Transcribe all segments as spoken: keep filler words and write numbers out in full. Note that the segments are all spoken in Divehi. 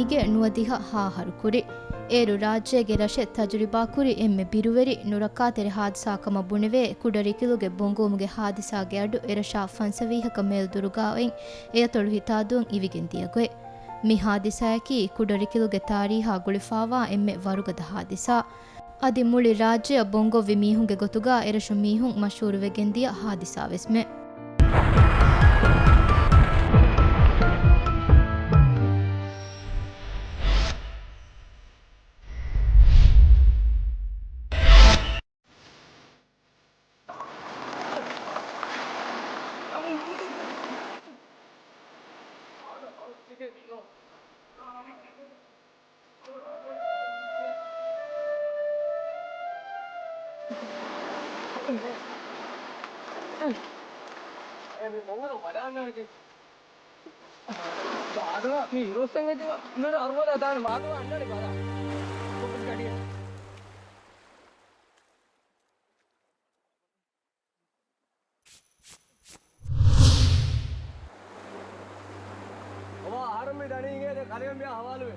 ގެ ނުވަދިހަ ހަ އަހަރު ކުރި. އޭރު ރާއްޖޭގެ ރަށެއް ތަޖުރިބާކުރި އެންމެ ބިރުވެރި ނުރައްކާތެރި ހާދިސާ ކަމަށް ބުނެވޭ ކުޑަރިކިލުގެ ބޮނގުވުމުގެ ހާދިސާގެ އަޑު އެރަށާ ފަންސަވީހަކަށް މޭލް ދުރުގާ އޮތް އެއަތޮޅު ހިތާދޫން އިވިގެން ދިޔަ ގޮތް. މި ހާދިސާއަކީ ކުޑަރިކިލުގެ ތާރީހާ ގުޅިފާވާ އެންމެ ވަރުގަދަ ހާދިސާ. އަދި މުޅި ރާއްޖެއަށް ބޮނގޮއްވި މީހުންގެ ގޮތުގަ އެރަށު މީހުން މަޝްހޫރުވެގެންދިޔަ ހާދިސާވެސްމެ. މީ ހިރޮސް އެނގެތި މި އަރުވަލާ ދާނެ މާދު އަންނަނީ ބަލާ. ކޮން ގަޑިއެއް؟ އޮވާ އަހަރެން މި ދަނީ އިނގޭ ދެ ކަލޭ މިޔާ ހަވާލުވެ.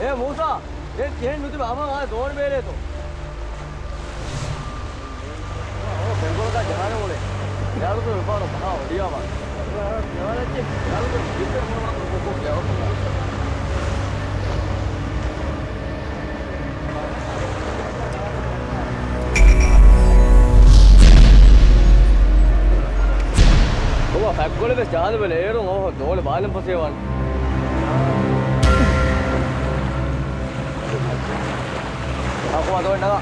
އޭ މޫސާ، އެ ކިހިން ނުތިބެ އަމަން އާ ދޯނި ބޭލޭތޯ؟ ބެންގޮޅަކާ ޖަހާނެ މުޅެ. ޔާރުތު ވިފާނު ބަހާ އޮޑިޔާމާ. ޔާރުތު ވިފާނު ކޮކޯ ގެވަކު. ބަބާ، ފަތްކޮޅެއް ވެސް ޖަހާލެވޭނެ. އޭރުން އަވަހަށް ދޯނި ބާލަން ފަސޭވާނެ. އަކު އަދޯން ނަގާ.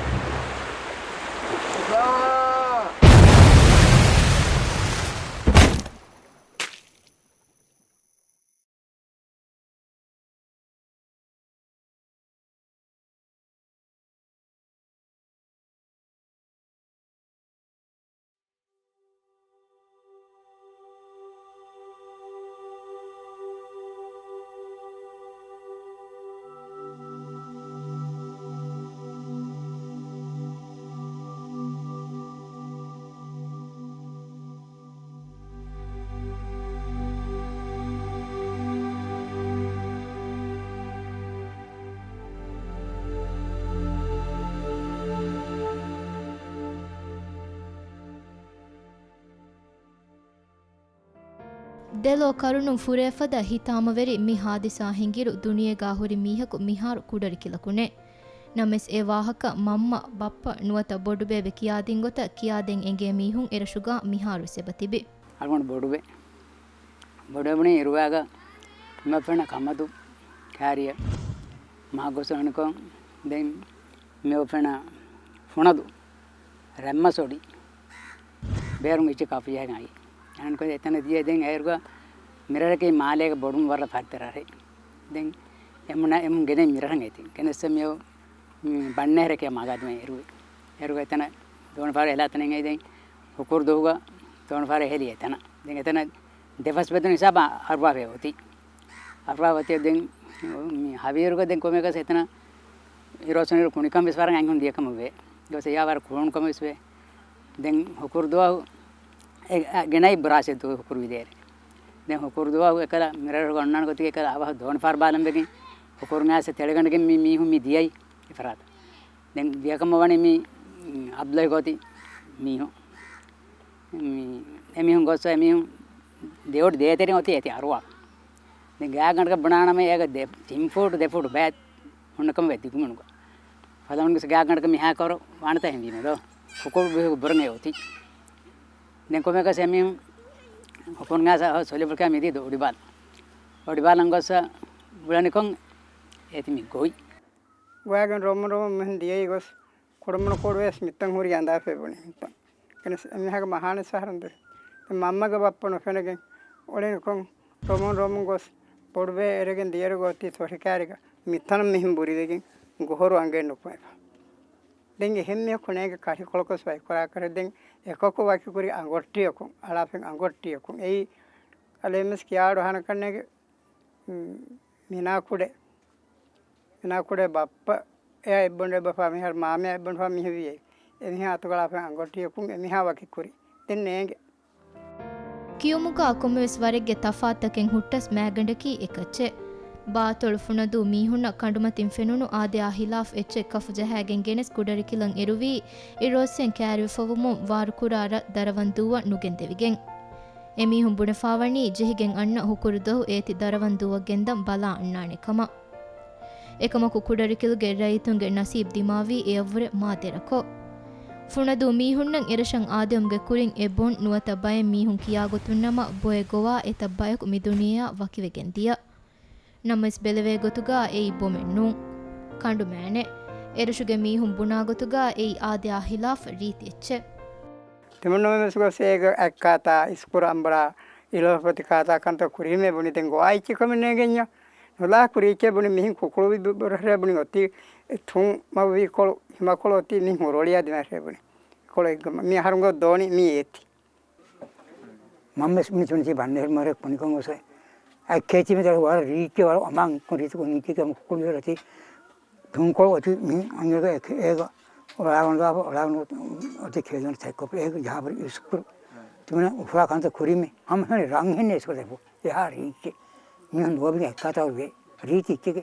ދެލޯ ކަރުނުން ފުރޭފަދަ ހިތާމަވެރި މި ހާދިސާ ހިނގިއިރު ދުނިޔޭގާ ހުރި މީހަކު މިހާރު ކުޑަރިކިލަކު ނެތް. ނަމަވެސް އެ ވާހަކަ މަންމަ، ބައްޕަ ނުވަތަ ބޮޑުބޭބެ ކިޔާދިން ގޮތަށް ކިޔާދޭން އެނގޭ މީހުން އެރަށުގާ މިހާރުވެސް އެބަތިބި. އަޅުގަނޑު ބޮޑުބޭ. ބޮޑުބޭބުނީ އިރުވާގަ މިއޮތްފަނަ ކަމަދު ކާރިއަށް މާ ގޮސް އަނިކޮން ދެން މިއޮތްފަނަ ފުނަދު ރަތްމަސް އޮޑި ބޭރުން އިއްޗެއް ކާފިޔާގައި. އަންކޮ އެތަނަށް ދިޔަ ދެން އޭރުގަ މިރަރަކީ މާލޭގެ ބޮޑުން ވަރަށް ފައްތަރާރެ. ދެން އެމުނަ އެމުން ގެނެ މިރަރަށް އެތި. ގެނެއްސަ މިއޮ ބަންނޭރެކޭ މާގާދުމެ އެރުވި. އޭރުގަ އެތަނަށް ދޯނިފާރަ އެލާ ތަނެއް ދެން ހުކުރު ދުވަހުގަ ދޯނިފާރަ އެހެލި އެތަނަށް. ދެން އެތަނަށް ދެފަސް ބެދުނު ހިސާބަށް އަރުވާފޭ އޮތީ. އަރުވާ އޮތީ ދެން މި ހަވީރުގަ ދެން ކޮމެކަސް އެތަނަށް އިރޯސަނިރު ކުނިކަން ވެސް ވަރަށް އަންހުން ދިޔަކަމަށް ވޭ. ގޮސް އެޔާ ވަރަށް ކުޅުނުކަމަށް ވެސް ވޭ. ދެން ހުކުރު ދުވަހު އެ، އަ، ގެނައި ބުރާސެ ދުވަހު ހުކުރު ވިދޭރެ. ދެން ހުކުރު ދުވަހު އެކަލަ މިރަރުގަ އޮންނާނެ ގޮތުގެ އެކަލަ އަވަހަށް ދޯނިފާރު ބާލަން ވެގެން ހުކުރު މިއާސެ ތެޅިގަނޑުގެން މި މީހުން މި ދިޔައި އެފަރާތަށް. ދެން ދިޔަކަމަށް ވަނީ މި އަބްލޮއި ގޯތި މީހުން. މި އެމީހުން ގޮސް އެމީހުން ދެއޮޑި ދޭތެރެއިން އޮތީ އޭތި އަރުވާ. ދެން ގާގަނޑަކަށް ބުނާނަމަ އޭގަ ދެ، ތިން ފޫޓު ދެ ފޫޓު ބައެއް ހުންނަކަމަށް ވެ ދިގުމިނުގަ. ފަލަމުންގެ ގާގަނޑަކަށް މިހާކަރު ވާނަތަ ހެންވީމެދޯ. ހުކުރު ބިހުގެ ބުރަނގެ އޮތީ. ދެން ކޮމެކަސް އެމީހުން ހުކުރު މިއާސް ސޮލިފުޅު ކިޔާ މިދީ އޮޑިބާލަ. އޮޑިބާލަން ގޮސް ބުޅަނިކޮން އޭތި މި ގޮތް. ގޮވާގެން ރޮމުން ރޮމުން މިހެން ދިޔައީ ގޮސް ކުޑަމުނު ކޮޅުވެސް މިތަން ހުރީ އަނދާފައި ބުނި މިތަން. ކެނެސް އެމީހާގެ މަހާނެސް އަހަރުން ދުރި. މަންމަގެ ބައްޕަ ނުފެނެގެން އުޅެނިކޮން ރޮމުން ރޮމުން ގޮސް ބޮޑުބޭ އެރެގެން ދިޔައިރު ގޮތީ ތޮށިކާރިގަ މިތަނަށް މިހެން ބުރިވެގެން ގޮހޮރު އަނގައެއް ނުކުމެފަ. ދެން އެހެން މީހަކު ނޭނގެ ކަށިކޮޅަކުސް ވައިކުރާކަށް ދެން އެކަކު ވަކިކުރި އަނގޮއްޓިއަކުން، އަޅާފެން އަނގޮއްޓިއަކުން. އެއީ އަލެމެސް ކިޔާއަޑު އަހަނަކަށް ނޭނގެ މިނާކުޑެ. މިނާކުޑެ ބައްޕަ އެއާ އެއްބަނޑު އެބަފާ މިހާރު މާމެއާ އެއްބަނޑުފާ މިހެވިޔޭ. އެމީހާ އަތުގަޅާފަ އަނގޮޓިއަކުން އެމީހާ ވަކިކުރި. ދެން ނޭނގެ. ކިޔުމުގަ ކޮންމެވެސް ވަރެއްގެ ތަފާތުތަކެއް ހުއްޓަސް މާގަނޑަކީ އެކައްޗެއް. ބާތޮޅު ފުނަދޫ މީހުންނަށް ކަނޑުމަތިން ފެނުނު އާދަޔާ ހިލާފް އެއްޗެއް ކަފު ޖަހާގެން ގެނެސް ކުޑަރިކިލަން އެރުވީ، އިރޯއްސެން ކައިރިވެފަވުމުން ވާރުކުރާ ރަށް ދަރަވަންދޫއަށް ނުގެންދެވިގެން. އެމީހުން ބުނެފާވަނީ ޖެހިގެން އަންނަ ހުކުރު ދުވަހު އޭތި ދަރަވަންދޫއަށް ގެންދަން ބަލާ އަންނާނެ ކަމަށް. އެކަމަކު ކުޑަރިކިލުގެ ރައްޔިތުންގެ ނަސީބް ދިމާވީ އެއަށްވުރެ މާ ދެރަކޮށް. ފުނަދޫ މީހުންނަށް އެރަށަށް އާދެވުމުގެ ކުރިން އެ ބޮން ނުވަތަ ބައެއް މީހުން ކިޔާގޮތުންނަމަ ބޮއެ ގޮވާ އެތައް ބަޔަކު މި ދުނިޔެއާ ވަކިވެގެން ދިޔަ. ނަމަވެސް ބެލެވޭ ގޮތުގަ އެއީ ބޮމެއް ނޫން. ކަނޑުމައިނެއް. އެރަށުގެ މީހުން ބުނާ ގޮތުގަ އެއީ އާދަޔާ ހިލާފް ރީތި އެއްޗެއް. ތިމަންނަމެން ވެސް ގޮސް އޭގެ އަތް ކާތާ، އިސްކުރު އަނބުރާ، އިލޯފަތި ކާތާ ކަންތައް ކުރީމޭ ބުނި ދެން ގޮވާ އެއްޗެއް ކަމެއް ނޭނގެންޏާ. ނުލާ ކުރީ އެއްޗެއް ބުނި މިހިން ކުކުޅު ބުރަހެރޭ ބުނި އޮތީ ތުން މަ ވީ ކޮޅު، ހިމަކޮޅު އޮތީ މިހިން ހުރޮޅިޔާ ދިމާށޭ ބުނި. ކޮޅެއްގަ މި އަހަރުން ގޮސް ދޯނި މީ އޭތި. މަންމަ މި ތުނިތި ބަންނެރު މަރެ ކުނިކޮން ގޮސް އެއްކޭތި މި ދަރު ވަރަށް ރީއްޗެ ވަރަށް އަމާން ކުރީތި ކުނިކީ މުކުޅި ވަރަތި. ތުންކޮޅު އޮތީ މި އަނގަގަ އެކެ އޭގަ އޮޅާގަނޑާފަ އޮޅާގަނޑު އޮތީ ކޭދުން ތެއްކޮށް އޭގަ ޖާބަރި އިސްކުރު. ތިމަން އުފުރާ ކަންތައް ކުރީމެ ހަމަ ހެނި ރަންހެން އިސްކޮށް ދެފު. އެހާ ރީއްޗެ. މިހުން ދުވަބިގެ އެއްކާތައް ވޭ. ރީތި އިއްޗެގެ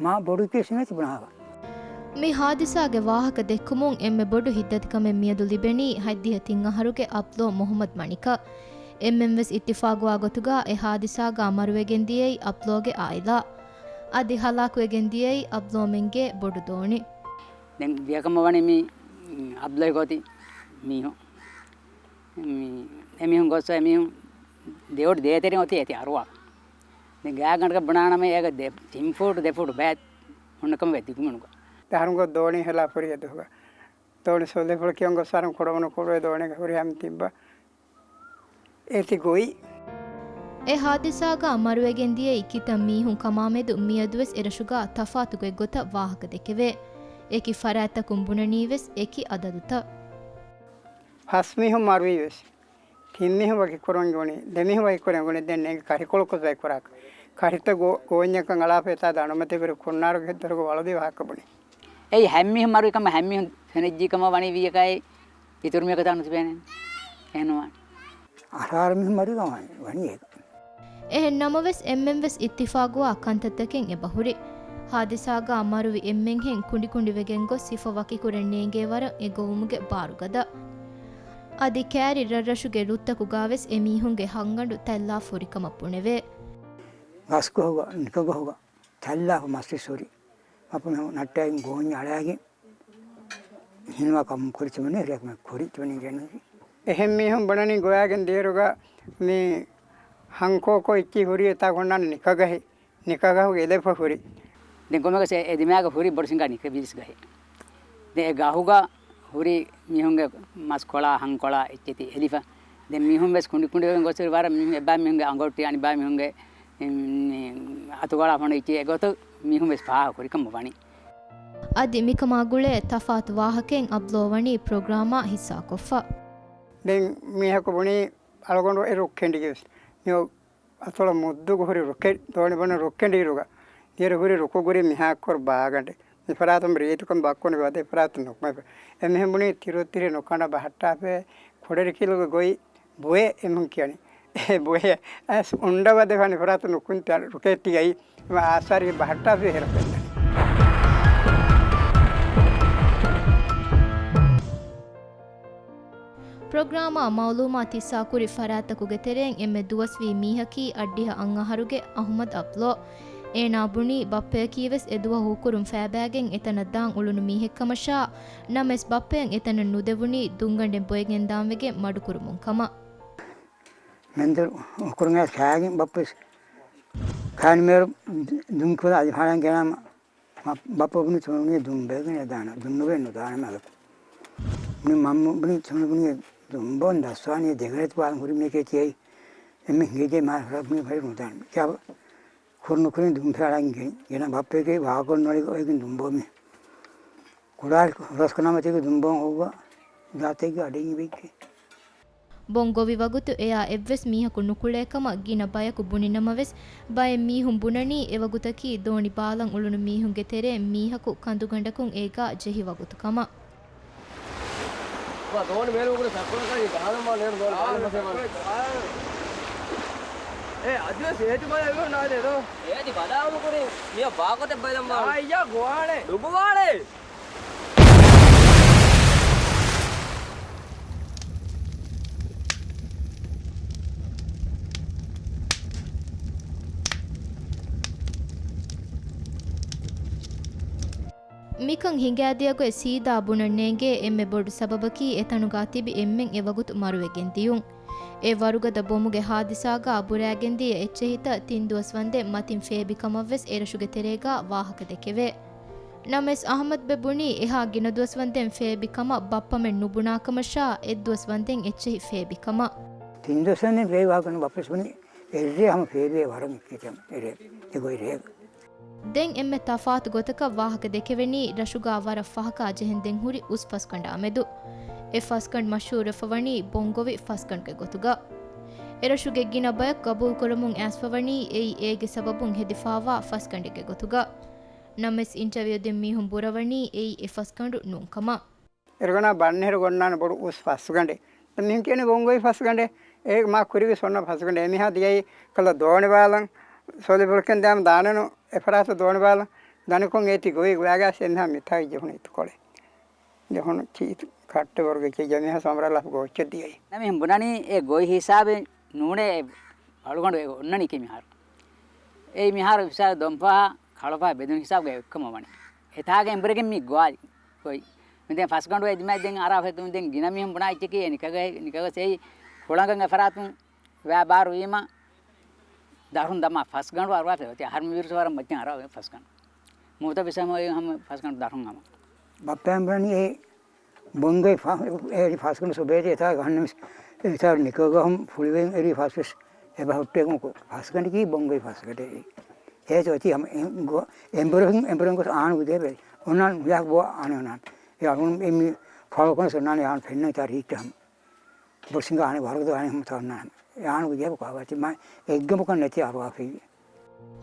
މާ ބޮޑު ކޭސް ނެތި ބުނާގަ. މި ހާދިސާގެ ވާހަކަ ދެއްކުމުން އެންމެ ބޮޑު ހިތްދަތިކަމެއް މިއަދު ލިބެނީ ހަތްދިހަ ތިން އަހަރުގެ އަބްލޯ މުހައްމަދު މަނިކަށް. އެންމެން ވެސް އިއްތިފާގުވާ ގޮތުގަ އެ ހާދިސާގަ މަރުވެގެން ދިޔައީ އަބްލޯގެ އާއިލާ. އަދި ހަލާކުވެގެން ދިޔައީ އަބްލޯމެންގެ ބޮޑު ދޯނި. ދެން ދިޔަކަމަށް ވަނީ މި އަބްލޯ ގޯތި މީހުން. މި އެމީހުން ގޮސް އެމީހުން ދެއޮޑި ދޭތެރެއިން އޮތީ އޭތި އަރުވާ. ދެން ގާގަނޑަކަށް ބުނާނަމަ އޭގަ ދެ، ތިން ފޫޓު ދެ ފޫޓު ބައެއް ހުންނަ ކަމަށް ވެ ދިގުމިނުގަ. ދަހަރުން ގޮސް ދޯނި ހެލާ ފުރި އެ ދުވަހުގަ. ދޯނި ސޮލިފުޅު ކިޔަން ގޮސް އަހަރުން ކުޑަވަނު ކުޑަވެ ދޯނިގެ ހުރިހާ ތިއްބަ އޭތި ގޮތް. އެ ހާދިސާގަ މަރުވެގެން ދިޔައީ ކިތައް މީހުން ކަމާމެދު މިއަދުވެސް އެރަށުގަ ތަފާތު ގޮތްގޮތަށް ވާހަކަ ދެކެވޭ. އެކި ފަރާތްތަކުން ބުނަނީވެސް އެކި އަދަދުތައް. ފަސް މީހުން މަރުވީވެސް. ތިން މީހުން ވަކިކުރަން ގުނި، ދެ މީހުން ވަކިކުރަން ގުނި، ދެން ނޭނގެ ކަށިކޮޅުކޮށް ވަކިކުރާކަށް. ކަށިތައް ގޯ، ގޯންޏަކަށް އަޅާފަ އެތާ ދަނޑުމަތިވެރި ކުންނާރުގެ ހެއްދަރުގަ ވަޅުދީ ވާހަކަ ބުނި. އެއީ ހަތް މީހުން މަރުވި ކަމަށް ހަތް މީހުން ފެނިއްޖީ ކަމަށް ވަނީ ވީއަކާއި އިތުރު މީހަކަށް ތާ ނުތިބޭނެ. އެހެންނުވާނެ. އަށާރަ މީހުން މަރުވި ކަމަށް ވަނީ އޭގަ. އެހެން ނަމަވެސް އެންމެން ވެސް އިއްތިފާގުވާ ކަންތައްތަކެއް އެބަހުރި. ހާދިސާގަ މަރުވި އެންމެންހެން ކުނޑިކުނޑިވެގެން ގޮސް ސިފަ ވަކިކުރަން ނޭނގޭ ވަރަށް އެ ގޮވުމުގެ ބާރުގަދަ. އަދި ކައިރި ރަށްރަށުގެ ރުއްތަކުގަވެސް އެމީހުންގެ ހަށްގަނޑު ތަތްލާ ފުރިކަމަށް ބުނެވޭ. ގަސްގަހުގަ، ނިކަގަހުގަ، ތަތްލާފަ މަސްވެސް ހުރި. އަޕު މި ނައްޓާގެން ގޯންޏަށް އަޅާގެން ހިނުމާ ކަމު ކުރިތިބުނީ ރެކްމެ ކުރިތިބުނީ ގެނެސް. އެހެން މީހުން ބުނަނީ ގޮވާގެން ދިޔައިރުގަ މި ހަންކޯކޯ އިއްޗި ހުރި އެތާ ގޮންނާނެ ނިކަގަހެއް. ނިކަގަހުގެ އެލެފަ ހުރި. ދެން ކޮންމެއަކަސް އެ ދިމާގަ ހުރި ބޮޑު ސިނގާ ނިކަ ބިރިސް ގަހެއް. ދެން އެ ގަހުގަ ހުރި މީހުންގެ މަސްކޮޅާ، ހަންކޮޅާ އެއްޗެތި އެލިފަ. ދެން މީހުން ވެސް ކުނޑި ކުނޑިވެގެން ގޮސް ވަރަށް މީހުން އެބާ މީހުންގެ އަނގޮޓި، އަނިބާ މީހުންގެ، އިން، އަތުގަޅާ ފޮނު އެއްޗެއް އެގޮތަށް މީހުން ވެސް ފާހަގަ ކުރި ކަމަށް ވަނީ. އަދި މިކަމާ ގުޅޭ ތަފާތު ވާހަކައެއް އަބްލޯ ވަނީ ޕްރޮގްރާމާ ހިއްސާކޮށްފަ. ދެން މީހަކު ބުނީ އަޅުގަނޑު އެ ރުއްކެނޑިގެވެސް. މި އަތޮޅަށް މުއްދުގަ ހުރި ރުކެ-، ދޯނި ބުނަން ރުއްކެނޑިއިރުގަ، ދިޔައިރު ހުރި ރުކުގުރި މިހާކުރު ބާގަނޑެއް. މިފަރާތުން ރީތިކޮށް ބައްކުން ވަދެ ފަރާތުން ނުކުމެފަ. އެމީހުން ބުނީ ތިރު ތިރި ނުކަނޑަށް ބަހައްޓާފައި ކޮޑެރިކިލުގެ ގޮތް ބޮއެ އެމީހުން ކިޔަނީ. އެ ބޮއެ އައިސް އުނޑަވަދެފަ މިފަރާތުން ނުކުން ތި ރުކެއްޓި އައި އެމަ އާސާރީ ބަހައްޓާފައި ހެރަފެންނަނީ. ޕްރޮގްރާމާ މައުލޫމާތު ހިއްސާކުރި ފަރާތްތަކުގެ ތެރެއިން އެންމެ ދުވަސްވީ މީހަކީ އަށްޑިހަ އަށް އަހަރުގެ އަހުމަދު އަބްލޯ. އޭނާ ބުނީ ބައްޕަޔަކީވެސް އެދުވަހު ހުކުރުން ފައިބައިގެން އެތަނަށް ދާން އުޅުނު މީހެއްކަމަށާ، ނަމަވެސް ބައްޕަޔަށް އެތަނަށް ނުދެވުނީ ދުންގަނޑެއް ބޮއެގެންދާންވެގެން މަޑުކުރުމުން ކަމަށް. މެންދުރު ހުކުރުން އައިސް ކާގެން ބައްޕަވެސް ކާނިމޭރު ދުންކުލަ އަދި ފާޅަން ގެނަމަ މަ-، ބައްޕަ ބުނި ތުނުބުނި ދުން ބޭގެން ދާނަ، ދުން ނުބޭ ނުދާނަ މަގަ. ބުނި މަންމު ބުނި ތުނުބުނި ދުން ބޯން ދަސްވާނީ ދެގަރެތު ބާލަން ހުރި މީކޭ ތިޔައި. އެންމެ ހިނގައްޖެ މާ ހުރަ ބުނި ބައި ނުދާނަ. ކިޔާ ކުރު ނުކުރިން ދުން ފެއަޅަން ގެން، ގެނަ ބައްޕަގެ ވާގޮން ނޮޅި އޮތްގެން ދުން ބޯމި. ކުޑާ ހުރަސްކަނާމަތީގެ ދުން ބޯން އޮއްވަ ދާތެއްގެ އަޑެއް އިވިއްޖެ. ބޮންގޮވި ވަގުތު އެޔާ އެއްވެސް މީހަކު ނުކުޅޭ ކަމަށް ގިނަ ބަޔަކު ބުނި ނަމަވެސް، ބައެއް މީހުން ބުނަނީ އެވަގުތަކީ ދޯނި ބާލަން އުޅުނު މީހުންގެ ތެރޭ މީހަކު ކަނދުގަނޑަކުން އޭގާ ޖެހި ވަގުތު ކަމަށް. ދޯނި މޭލުން ކުރި ސައްކޮޅަކަށް ގާލަމާ ނޭރު ދޯނި ގާލަމަ ސޭމާ. އޭ އަދިވެސް އޭތި ބަލާ އިވަން ނާދޭ ދޯ. އޭތި ބަލާ އުޅު ކުރިން މިޔަ ބާކޮތެއް ބަލަމާ. އާ އިޔާ ގޮވާނެ. ނުގޮވާނެ. މިކަން ހިނގާދިޔަ ގޮތް ސީދާ ބުނަން ނޭނގޭ އެންމެ ބޮޑު ސަބަބަކީ އެތަނުގާ ތިބި އެންމެން އެވަގުތު މަރުވެގެން ދިޔުން. އެ ވަރުގަދަ ބޮމުގެ ހާދިސާގާ ބުރައިގެންދިޔަ އެއްޗެހިތައް ތިން ދުވަސް ވަންދެން މަތިން ފޭބި ކަމަށްވެސް އެރަށުގެ ތެރޭގާ ވާހަކަ ދެކެވޭ. ނަމަވެސް އަހްމަދުބެ ބުނީ އެހާ ގިނަ ދުވަސް ވަންދެން ފޭބި ކަމަށް ބައްޕަމެން ނުބުނާ ކަމަށާ، އެއްދުވަސް ވަންދެން އެއްޗެހި ފޭބި ކަމަށް. ތިން ދުވަސް ވަންދެން ފޭބި ވާހަކަ ނު ބައްޕަވެސް ބުނީ އެއްރޭ ހަމަ ފޭބިއޭ ވަރަށް އެއްޗެހި އެރޭ އެގޮތް ރޭގަ. ދެން އެންމެ ތަފާތު ގޮތަކަށް ވާހަކަ ދެކެވެނީ ރަށުގާ ވަރަށް ފަހަކާ ޖެހެންދެން ހުރި އުސް ފަސްގަނޑާ މެދު. އެ ފަސްގަނޑު މަޝްހޫރުވެފަ ވަނީ ބޮންގޮވި ފަސްގަނޑުގެ ގޮތުގަ. އެރަށުގެ ގިނަ ބަޔަކު ގަބޫލުކުރަމުން އައިސްފަ ވަނީ އެއީ އޭގެ ސަބަބުން ހެދިފާވާ ފަސްގަނޑެއްގެ ގޮތުގަ. ނަމަވެސް އިންޓަވިއު ދިން މީހުން ބުރަވަނީ އެއީ އެ ފަސްގަނޑު ނޫން ކަމަށް. އިރުގަނާ ބަންނެހިރު ގޮންނާނެ ބޮޑު އުސް ފަސްގަނޑެއް. ދެން މިހެން ކިޔަނީ ބޮންގޮވި ފަސްގަނޑެއް. އޭގެ މާ ކުރިވެސް އޮންނަ ފަސްގަނޑެއް. އެމީހާ ދިޔައީ ކަލަ ދޯނި ބާލަން ސޮލި ބުރަކެން ދާމަ ދާނެނު އެފަރާތަށް ދޯނި ބާލަން. ދަނިކޮށް އޭތި ގޮވި ގޮވާގާސް އެމީހާ މިތާ ޖެހުނު އިތުކޮޅެއް. ޖެހުނު ކީތު ކައްޓެ ބޮރުގެ ކިޔަ މީހާ ސަމްރާލާފް ގޯއްޗެއް ދިޔައީ. ނަމިހެން ބުނަނީ އެ ގޮވި ހިސާބެއް ނޫނޭ އެ އަޅުގަނޑު އެ އޮންނަނީ ކި މިހާރު. އެއީ މިހާރު ހިސާބެއް ދޮންފަހާ ކަޅުފަހަ ބެދުނު ހިސާބުގަ އެއްކަމަށް ވަނީ. އެތާގެ އެނބުރެގެން މި ގޮވާލި. ގޮވި. މި ދެން ފަސްގަނޑު އެ ދިމާ ދެން އަރާ ފެތުން ދެން ގިނަ މީހުން ބުނާ އެއްޗަކީ އެ ނިކަގަ، ނިކަގަސް އެއީ ކުޅަނގަން އެ ފަރާތުން ވާ ބާރު ވީމަ ދަރުން ދަމާ ފަސްގަނޑު އަރުވާފަ އޮތީ. އަހަރު މި ވިރުސް ވަރަށް މައްޗަށް އަރާ ފަސްގަނޑު. މޫތަ ވިސަމ އޮތީ ހަމަ ފަސްގަނޑު ދަރުން ހަމަ. ބައްޕައަށް ބުނަނީ އެ ބޮންގޮވި ފަ-، އެރި ފަސްގަނޑު ސުބޭދޭ އެތާ ގަހަންނަމެސް އެތާ ނިކަގަހުން ފުޅިވެން އެރި ފަސްވެސް އެބަ ހުއްޓޭގަމުކު ފަސްގަނޑަކީ ބޮންގޮވި ފަސްގަނޑެއް. އޭތޯ އޮތީ ހަމަ އެ ގޮ-، އެނބުރެން، އެނބުރެން ގޮސް އާނު ގުދޭ ބެ. އޮންނާން ހުޔާ ބޯ އާނެ އޮންނާން. އެ އަޅުން އެ މި ފަޅު ކޮންސް އޮންނާނެ އާން ފެންނަ ތާ ރީއްޗަ ހަމަ. ބޮސިނގ އާނެ ވަރުގަދަ އާނެ ހަމަ ތަ އޮންނާން. އެ އާނު ގުދޭ ބޯ ކާވާތި މާ އެއްގަމުކަން ނެތި އަރުވާފި.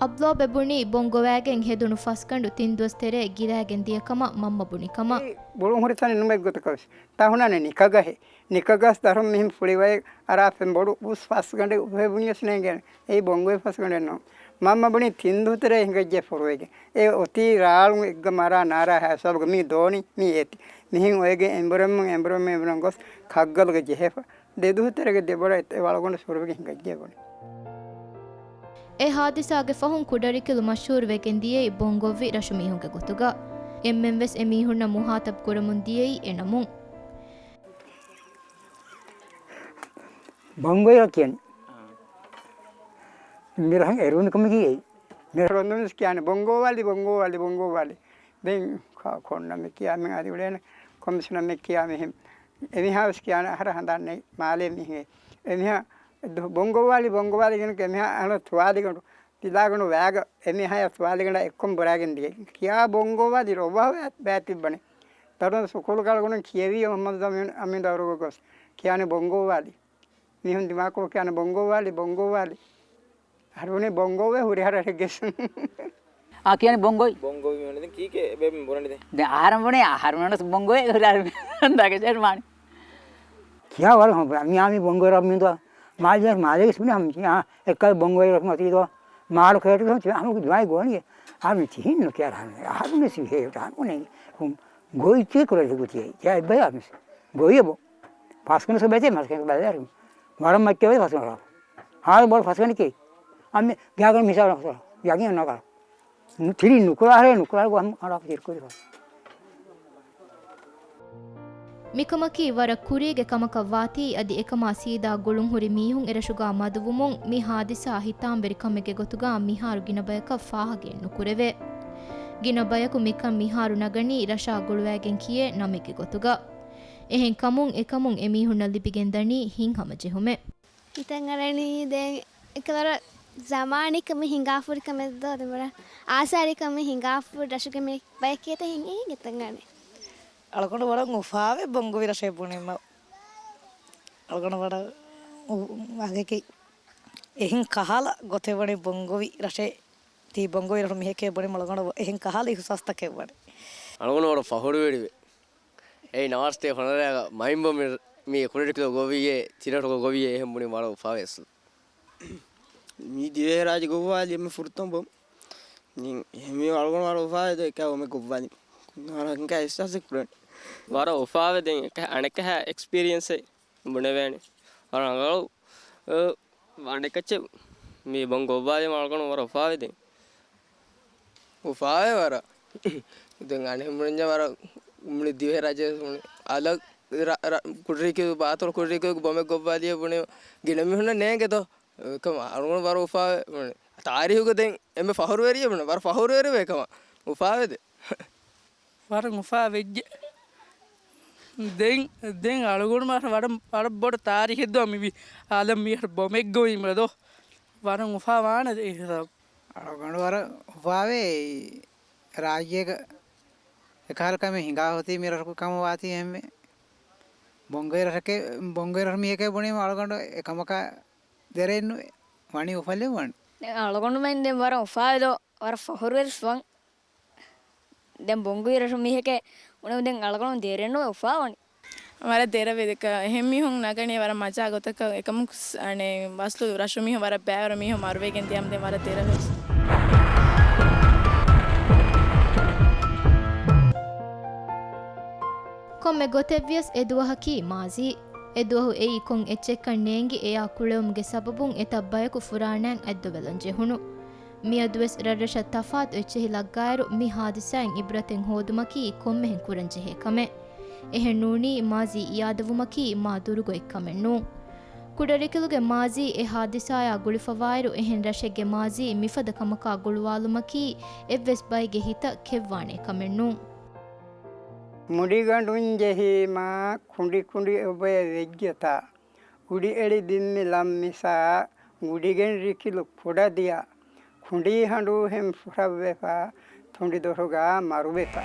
އަބްލޯބެ ބުނީ ބޮންގޮވާގެން ހެދުނު ފަސްގަނޑު ތިން ދުވަސް ތެރޭ ގިރާގެން ދިޔަ ކަމަށް މަންމަ ބުނި ކަމަށް. އެ ބުޅުން ހުރި ތަނެއް ނުމެ ގޮތަކަށް ވެސް. ތާ ހުންނާނެ ނިކަގަހެއް. ނިކަގަސް ދަރުން މިހެން ފުޅިވައެއް އަރާފެން ބޮޑު އުސް ފަސްގަނޑެއް އުފެ ބުނިޔަސް ނޭނގޭނެ. އެއީ ބޮންގޮވި ފަސްގަނޑެއް ނޫން. މަންމަ ބުނީ ތިން ދުވަހު ތެރޭ ހިނގައްޖެ ފުރުވެގެން. އެ އޮތީ ރާޅުން އެއްގަ މަރާ ނާރާ ހައިސާބުގަ މީ ދޯނި މީ އޭތި. މިހެން އޮވެގެން އެނބުރެމުން އެނބުރެމުން އެނބުރެމުން ގޮސް ކައްގަލުގަ ޖެހޭފަ. ދެ ދުވަހު ތެރޭގަ ދެބޮޑަށް އެ ވަޅުގަނޑު ފުރުވެގެން ހިނގައްޖެ ބުނީ. އެ ހާދިސާގެ ފަހުން ކުޑަރިކިލު މަޝްހޫރުވެގެން ދިޔައީ ބޮންގޮއްވި ރަށު މީހުންގެ ގޮތުގަ. އެންމެން ވެސް އެ މީހުންނަށް މުހާތަބް ކުރަމުން ދިޔައީ އެ ނަމުން. ބޮންގޮއްވި ރަށް ކިޔަނީ. މި ރަށަށް އެރުވުނު ކަމަކީ އެއީ. މި ރަށަށް ރޮނދުން ވެސް ކިޔާނެ ބޮންގޮއްވާލި، ބޮންގޮއްވާލި، ބޮންގޮއްވާލި. ދެން ކޮ-، ކޮން ނަމެއް ކިޔާ މި އަދި އުޅޭނެ ކޮންމެސް ނަމެއް ކިޔާ މިހެން. އެމީހާ ވެސް ކިޔާނެ އަހަރަށް ހަނދާން ނެތް މާލޭ މީހެއް. އެމީހާ ދު-، ބޮންގޮއްވާލި، ބޮންގޮއްވާލި ގެން އެމީހާ އަހަރަށް ތުވާލިގަނޑު، ތިލާގަނޑު ވައިގަ އެމީހާޔާ ތުވާލިގަނޑާ އެއްކޮށް ބުރާގެން ދިޔައީ. ކިޔާ ބޮންގޮއްވާލި ރޮއްވާ ބައި ތިއްބަނީ. ދަރުން ސުކޫލު ކަޅުގަނޑު ކިޔެވީ މުޙައްމަދު އަމީން، އަމީން ދައުރުގަ ގޮސް ކިޔާނެ ބޮންގޮއްވާލި. މީހުން ދިމާކޮށް ކިޔާނެ ބޮންގޮއްވާލި، ބޮންގޮއްވާލި. އަހަރު ބުނީ ބޮންގޮއްވޭ ހުރިހާ ރަށެއްގެސް. އާ، ކިޔާނެ ބޮންގޮއްވި. ބޮންގޮއްވި މީހުން ދެން ކީކޭ އެބޭ ބުނަނީ ދެން؟ ދެން އަހަރަން ބުނޭ، އަހަރު ބުނަނީ ބޮންގޮއްވި ހުރިހާ ރަށް ދަގަށޭ މާނި. ކިޔާ ވަރަށް ހޮން ބުނާ. މި އާ މި ބޮންގޮއްވި ރަށް މިންދު މާލޭ، މާލޭގެ ސުނި ހަމް އާ އެއްކަލަ ބޮންގޮއްވި ރަށް މަތީދޯ. މާލު ކޭޓު ހަމަ ތި ހަމަ ދުވާއި ގޯނި. އާ މި ތިހިން ނުކިޔާ ރަހަން. އަހަރު ނެސި ހޭ ތާނު ނެ. ގޮއްވި ކުރެ ގޮތި އެ އެއްބަޔާ މިސް. ގޮއްވި ބޯ. ފަސްކުނަސް ބެތެ މަސްކެން ބަލައިރު. ވަރަށް މައްޗަވެ ފަސްކުނަ ހާލު ބޮޑު ފަސްކަނިކެ. އަމެ ގާގަނ މިސާލު ފަސްކުނަ. ޔަގީން ނަގަރ. ތިރި ނުކުރާހެ ނުކުރާ ގޮ ހަމަ ހަރާ ތިރިކުރި ފަސް. މިކަމަކީ ވަރަށް ކުރީގެ ކަމަކަށް ވާތީ، އަދި އެކަމާ ސީދާ ގުޅުން ހުރި މީހުން އެރަށުގާ މަދުވުމުން މި ހާދިސާ ހިތާމަވެރި ކަމެއްގެ ގޮތުގާ މިހާރު ގިނަ ބަޔަކަށް ފާހަގައެއް ނުކުރެވޭ. ގިނަ ބަޔަކު މިކަން މިހާރު ނަގަނީ ރަށާ ގުޅުވައިގެން ކިޔޭ ނަމެއްގެ ގޮތުގަ. އެހެން ކަމުން އެކަމުން އެމީހުންނަށް ލިބިގެންދަނީ ހިތްހަމަޖެހުމެއް. ހިތަށް އަރަނީ ދެން އެކަލަރ ޒަމާނީ ކަމެއް ހިނގާފުރި ކަމެއް ދޯ، ދެން ވަރަށް އާސާރީ ކަމެއް ހިނގާފުރި ރަށުގެ މި ބަޔަކޭތަ ހިނގޭ ހިތަށް އަރަނީ. އަޅުގަނޑު ވަރަށް އުފާވޭ ބޮންގޮވި ރަށޭ ބުނީމަ. އަޅުގަނޑު ވަރަށް އު-، އު-، ވަގެކި އެހެން ކަހަލަ ގޮތެއް ވަނީ ބޮންގޮވި ރަށޭ. ތީ ބޮންގޮވި ރަށު މީހެކޭ ބުނީމަ އަޅުގަނޑު އެހެން ކަހަލަ އިހުސާސްތަކެއް ވަނީ. އަޅުގަނޑު ވަރަށް ފަހުރުވެރިވޭ. އެއީ ނަވާރަސަތޭކަ ފަނަރައިގަ މައިންބޯ މި، މި ކުޑަރިކިލު ގޮވިއޭ، ތިރަށުގަ ގޮވިއޭ އެހެން ބުނީ ވަރަށް އުފާވޭ އަސްލު. މީ ދިވެހިރާއްޖެ ގޮވާލި އެންމެ ފުރަތަމަ ބޮ. މީ އަޅުގަނޑު ވަރަށް އުފާވޭ ދޯ އެކަ އޮމެ ގޮވާލި. ނާރަނގަ އިހްސާސެއް ކުރަން. ވަރަށް އުފާވޭ ދެން އެކަ އަނެކަހަ އެކްސްޕީރިއެންސެއް ބުނެވޭނެ. ވަރަށް ރަނގަޅު، އަ، ވަނޑެކައްޗެއް މީ ބޮން ގޮއްވާލީމަ އަޅުގަނޑު ވަރަށް އުފާވޭ ދެން. އުފާވޭ ވަރަށް. ދެން އަނެއް ބުނަންޏާ ވަރަށް މުޅި ދިވެހި ރާއްޖެ މުޅި އަލަށް ރަ-، ރަ-، ކުޑަރިކިލު ބާތޮޅު ކުޑަރިކިލު ބޮމެއް ގޮއްވާލިޔޭ ބުނެ ގިނަ މީހުންނަށް ނޭނގެ ދޯ. އެކަމަ އަޅުގަނޑު ވަރަށް އުފާވޭ ބުނެ. ތާރީހުގަ ދެން އެންމެ ފަހުރުވެރިޔޭ ބުނެ. ވަރަށް ފަހުރުވެރިވޭ އެކަމަ. އުފާވޭ ދެން. ވަރަށް އުފާ ވެއްޖެ. ދެން، ދެން އަޅުގަނޑު މާ ވަރަށް، ވަރަށް ބޮޑު ތާރީހެއް ދޯ މި ވި-، އާލަމް މިހަރު ބޮމެއް ގޮވީމަ ދޯ. ވަރަށް އުފާ ވާނެ ދެ ހިސާބު. އަޅުގަނޑު ވަރަށް އުފާވޭ ރާއްޖޭގަ އެކަހަލަ ކަމެއް ހިނގާ ހޮތީ މި ރަށު ކަމަށް ވާތީ އެހެންވެ. ބޮންގޮވި ރަށެކޭ، ބޮންގޮވި ރަށު މީހެކޭ ބުނީމަ އަޅުގަނޑު އެކަމަކާ ދެރައެއްނުވޭ. ވަނީ އުފަލެއް ވަނީ. އަޅުގަނޑުމެން ދެން ވަރަށް އުފާވޭ ދޯ، ވަރަށް ފަހުރުވެރިވެސް ވަން. ދެން ބޮންގޮވި ރަށު މީހެކޭ ބުނީމަ ދެން އަޅުގަނޑު ދެރައެއްނުވޭ އުފާވަނީ. ވަރަށް ދެރަވޭ ދެކަ އެހެން މީހުން ނަގަނީ ވަރަށް މަޖާ ގޮތަކަށް އެކަމު ސް-، އަނެއް އަސްލު ރަށު މީހުން ވަރަށް ބައިވަރު މީހުން މަރުވެގެން ދިޔަމަ ދެން ވަރަށް ދެރަވޭ. ކޮންމެ ގޮތެއްވިޔަސް އެ ދުވަހަކީ މާޒީ. އެ ދުވަހު އެއީ ކޮން އެއްޗެއްކަން ނޭނގި އެޔާ ކުޅެވުމުގެ ސަބަބުން އެތައް ބަޔަކު ފުރާނައިން އަތްދޮވެލަން ޖެހުނު. މިއަދުވެސް ރަށްރަށަށް ތަފާތު އެއްޗެހި ލައްގާއިރު މި ހާދިސާއިން އިބްރަތެއް ހޯދުމަކީ ކޮންމެހެން ކުރަންޖެހޭ ކަމެއް. އެހެން ނޫނީ މާޒީ އިޔާދަވުމަކީ މާ ދުރުގޮތް ކަމެއް ނޫން. ކުޑަރިކިލުގެ މާޒީ އެ ހާދިސާޔާ ގުޅިފަވާއިރު އެހެން ރަށެއްގެ މާޒީ މިފަދަ ކަމަކާ ގުޅުވާލުމަކީ އެއްވެސް ބައެއްގެ ހިތަށް ކެއްވާނޭ ކަމެއް ނޫން. މުޑިގަނޑުން ޖެހީމާ ކުނޑި ކުނޑި އޮބެ ވެއްޖެތާ. އުޑިއެޅި ދިންމި ލަން މިސާ، ގުޑިގެން ރިކިލު ކުޑަދިޔަ، ކުނޑީ ހަނޑޫހެން ފުރައްވެފަ، ތުނޑި ދޮށުގާ މަރުވެފަ.